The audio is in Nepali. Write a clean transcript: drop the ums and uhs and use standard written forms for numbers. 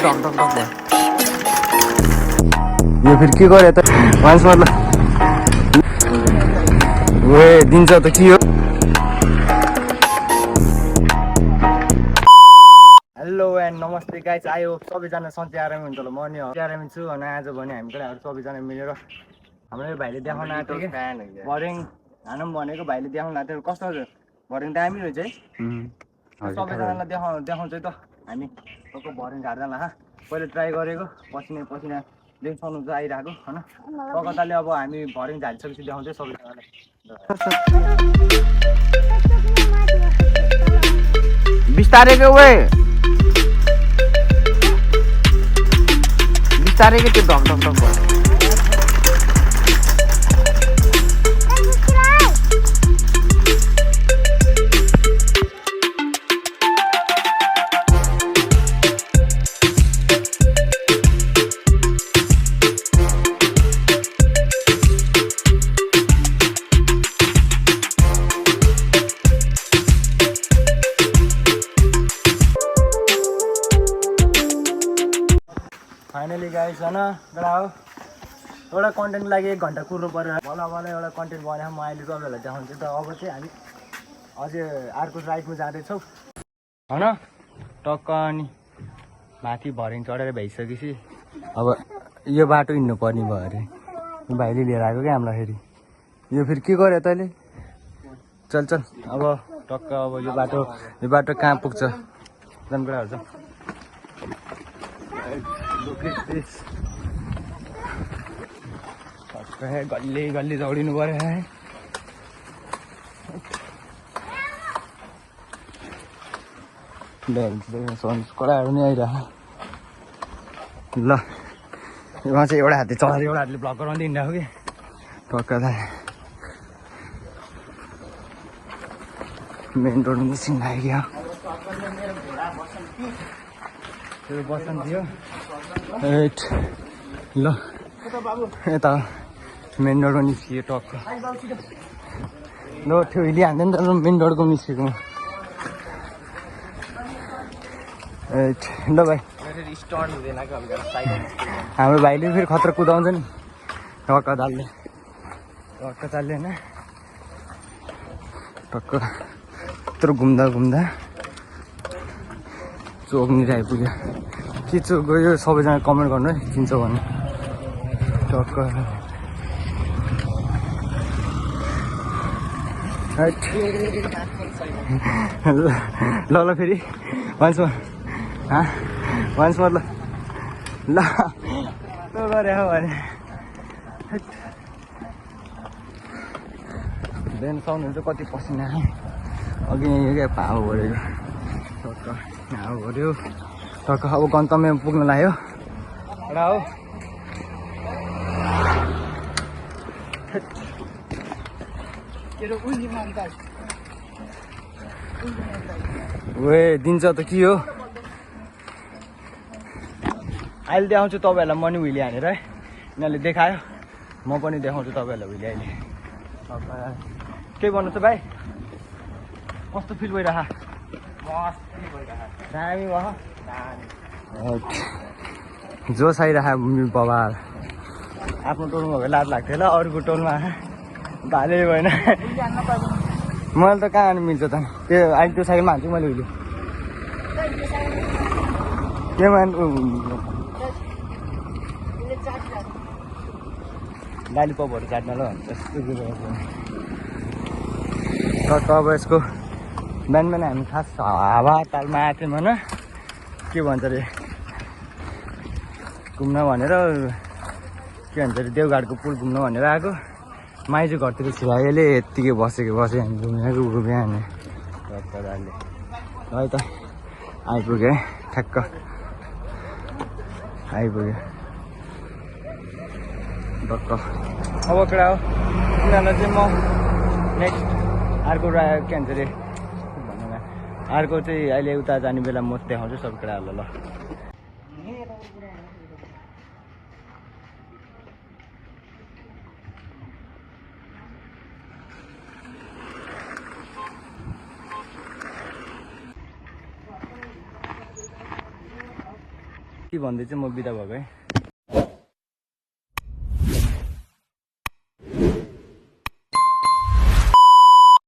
टक टक टक भयो यो फेरि के गरे त वान्स मतलब ओए दिन्छ त के हो हेलो एन्ड नमस्ते गाइस आयो सबैजना सन्चै आरामै हुन्छ होला म नि आरामै छु अनि आज भने हामी केटाहरू सबैजना मिलेर हाम्रो भाइले देखाउन आएको थियो कि भर्याङ हानौँ भनेको भाइले देखाउन आएको थियो कस्तो भर्याङ दामी रहेछ है सबैजनालाई देखाउँछ है त हामी टक्क भर्याङ झार्दैन हा पहिले ट्राई गरेको पसिना देखाउनु चाहिँ आइरहेको होइन कलकत्ताले अब हामी भर्याङ झारिसकेपछि देखाउँछ सबैजनालाई बिस्तारै के वे बिस्तारै के त्यो ढक ढक ढक भयो फाइनली गाइस होइन एउटा हो एउटा कन्टेन्ट लागि 1 घन्टा कुर्नु पऱ्यो बल्ल एउटा कन्टेन्ट बनाएँ म अहिले तपाईँहरूलाई देखाउँछु त अब चाहिँ हामी अझै अर्को राइडमा जाँदैछौँ होइन टक्क अनि माथि भर्याङ चढेर भइसकेपछि अब यो बाटो हिँड्नु पर्ने भयो अरे भाइले लिएर आएको क्या हामीलाई फेरि यो फेरि के गर्यो तैँले चल अब टक्क अब यो बाटो कहाँ पुग्छ जानकुराहरू छ गल्ली दौडिनु पर्यो है कडाहरू नि आइरह ल उहाँ चाहिँ एउटा हातले चढाएर एउटा हातले ब्लक गराउँदै हिँडिरहेको कि टक्क मेन रोडमा सिङ आइगयो त्यो बस्नु थियो एट ल यता मेन रोडमा निस्कियो टक्क ल त्यो हिली हान्दैन त मेन रोडको निस्केको एट ल भाइ हाम्रो भाइले फेरि खतरा कुदाउँछ नि टक्क चाल्ने होइन टक्क यत्रो घुम्दा चोकनिर आइपुग्यो के चोक गयो सबैजना कमेन्ट गर्नु है चिन्छ भने टक्क ल फेरि वान्स मोर ल त्यो गरे हो भने बिहान सक्नुहुन्छ कति पसिना अघि क्या भाव भरेको टक्क हावा भऱ्यो टक्क अब गन्तव्यमा पुग्न लाग्यो एउटा हो ओए दिन्छ त के हो अहिले देखाउँछु तपाईँहरूलाई म नि हुइली हानेर है यिनीहरूले देखायो म पनि देखाउँछु तपाईँहरूलाई हुइली अहिले के भन्नु त भाइ कस्तो फिल भइरह दामी भयो जोस आइरह बबाल आफ्नो टोलमा भए लाज लाग्थ्यो होला अरूको टोलमा भाले भएन मैले त कहाँ मिल्छ त त्यो अहिले त्यो साइकलमा हान्छु मैले उहिले केमा लालिपपहरू चाट्न ल त्यस्तो के अब यसको बिहान हामी खास हावा तालमा आएको थियौँ होइन के भन्छ अरे घुम्न भनेर के भन्छ अरे देवघाटको पुल घुम्न भनेर आएको माइजू घरतिर छिरायोले यत्तिकै बसेको हामी घुमेको बिहान टक्करले है त आइपुग्यो है ठ्याक्क आइपुग्यो टक्क अब केटा हो तिनीहरूलाई चाहिँ म नेक्स्ट अर्को के भन्छ अरे अर्को चाहिँ अहिले उता जाने बेला म देखाउँछु सब केटाहरूलाई ल भन्दै चाहिँ म बिदा भएको है।